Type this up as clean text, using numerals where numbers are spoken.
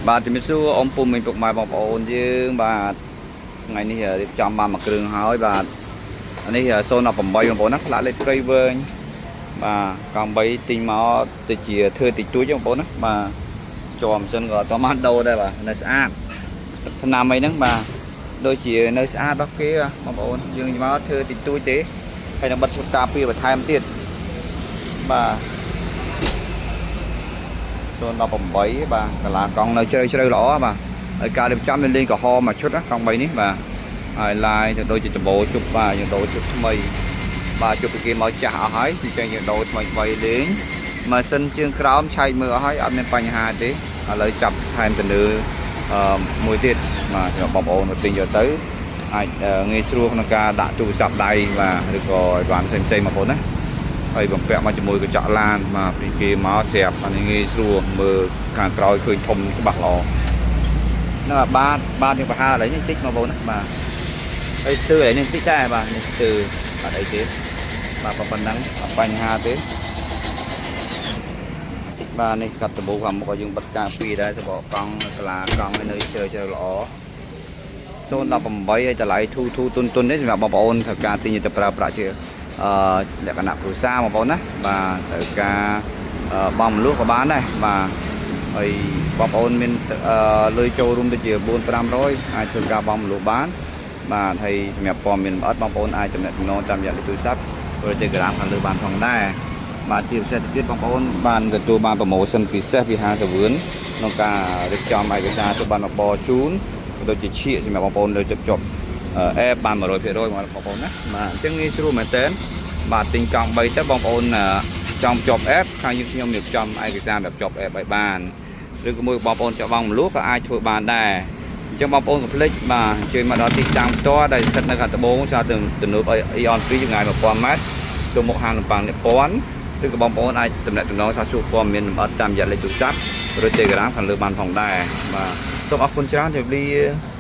បាទជំរាបសួរអ៊ំពូមីងពុកម៉ែបងប្អូនយើងបាទថ្ងៃនេះរៀបចំបានមួយគ្រឿងហើយបាទអានេះ018បងប្អូនណាផ្លាកលេខព្រៃវែងបាទកង់3ទិញមកទៅជាធ្វើតិចតួចបងប្អូនណាបាទជាប់ម៉ាស៊ីនក៏អត់បានដូរដែរបាទនៅស្អាតទឹកថ្នាំអីហ្នឹងបាទដូចជានៅស្អាតរបស់គេបងប្អូនយើងមកធ្វើតិចតួចទេហើយនឹងបិទឈុតការពារបន្ថែមទៀតបាទ018បាទកាឡាកង់នៅជ្រៅជ្រៅល្អបាទហើយការរៀបចំមានលេងក្រហមមួយឈុតណាកង់3នេះបាទហើយឡាយទៅដូចជាដបោជប់បាទយើងដូរជប់ថ្មីបាទជប់ពីគេមកចាស់អស់ហើយពីចឹងយើងដូរថ្មីថ្មីលេងម៉ាស៊ីនជើងក្រោមឆែកមើលអស់ហើយអត់មានបញ្ហាទេឥឡូវចាប់ថែមទៅលើអឺមួយទៀតបាទសម្រាប់បងប្អូនទៅទិញយកទៅអាចងាយស្រួលក្នុងការដាក់ទូរស័ព្ទដៃបាទឬក៏អីវ៉ាន់ផ្សេងៗបងប្អូនណា ហើយបំពាក់មកជាមួយកញ្ចក់ឡានបាទពីគេមកស្រាប់អានេះងាយស្រួលមើលខាងក្រោយឃើញធំច្បាស់ល្អហ្នឹងបាទបាទយើងប្រហើឥឡូវនេះតិចមកបងណាបាទហើយស្ទើឥឡូវនេះតិចដែរបាទនេះស្ទើបាទអីទេបាទប៉ុណ្ណឹងអត់បញ្ហាទេបាទនេះកាត់ដបូខាងមុខឲ្យយើងបិទការពារដែរសបកកង់កាឡាកង់ឲ្យនៅជ្រើជ្រើល្អ018ហើយតម្លៃធូធូទុនទុននេះសម្រាប់បងប្អូនត្រូវការទិញទៅប្រើប្រាស់ជាអឺលក្ខណៈគ្រួសារបងប្អូនណាបាទត្រូវការបងមលក់ក៏បានដែរបាទហើយបងប្អូនមានលុយចូលរួមទៅជា4 500អាចធ្វើការបង់មលក់បានបាទហើយសម្រាប់ព័ត៌មានលម្អិតបងប្អូនអាចទំនាក់ទំនងតាមរយៈលេខទូរស័ព្ទឬ Telegram ខាងលើបានផងដែរបាទជាពិសេសទៅទៀតបងប្អូនបានទទួលបាន promotion ពិសេសពីហាងសាវឿនក្នុងការរៀបចំឯកសារទៅបានបបជូនក៏ដូចជាឈៀកសម្រាប់បងប្អូនលើជប់អេបាន100%បងប្អូនណាបាទអញ្ចឹងងាយស្រួលមែនតើបាទទិញកង់3ទៅបងប្អូនចង់ភ្ជាប់ app ខាងយើងខ្ញុំរៀបចំឯកសារសម្រាប់ភ្ជាប់ app ឲ្យបានឬក៏មួយបងប្អូនចង់បង់មលក់ក៏អាចធ្វើបានដែរអញ្ចឹងបងប្អូនកុំភ្លេចបាទអញ្ជើញមកដល់ទីតាំងផ្ទាល់ដែលស្ថិតនៅខាងត្បូងផ្សារទំនើបអ៊ីអន2ចម្ងាយ1000ម៉ែត្រទៅមុខហាងលំប៉ាងនិពន្ធឬក៏បងប្អូនអាចទំនាក់ទំនងសាកសួរព័ត៌មានលម្អិតតាមរយៈលេខទូរស័ព្ទឬ Telegram ខាងលើបានផងដែរបាទសូមអរគុណច្រើនជម្រាបលា។